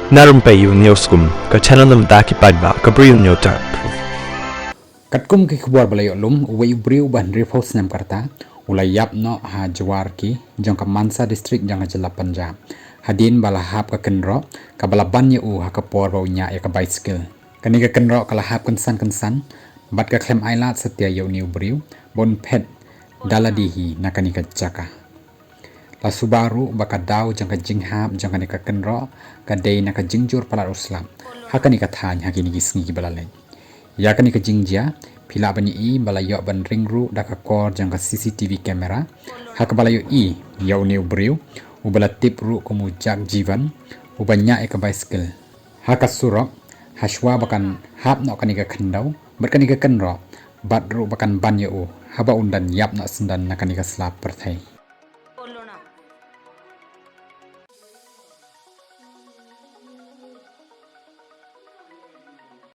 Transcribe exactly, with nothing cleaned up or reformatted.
Na rympei u News Kum, ka channel na bynta ki paidbah ka Bri u Newtap. Katkum ki khubor ba la ïoh lum, uwei u briew uba hynriewphew snem ka rta u la ïap noh ha Jowar ki jong ka Mansa District jong ka jylla Punjab, hadien ba la hap ka kynroh kaba la ban ïa u ha ka por ba u ñiah ïa ka bicycle. Kane ka kynroh ka la hap kynsan kynsan bad ka khlem ailad satia ïa une u briew ba un phet da lade hi na kane ka jaka. La suba ruh ba ka daw jong ka jinghap jong kane ka kynroh ka dei na ka jingjur palat u slap ha kane ka thaiñ ha kine ki sngi kiba la leit. Ïa kane ka jingjia phi lah ban ïohi ba la ïoh ban ring ruh da ka kor jong ka C C T V camera, ha kaba la ïohi ïa une u briew uba la tip ruh kum u Jagjivan, uba ñiah ïa ka bicycle ha ka surok, ha shuwa ba kan hap noh kane ka khyndew bad kane ka kynroh, bad ruh ba kan ban ïa u haba un dang ïap noh syndon na kane ka sla pyrthei.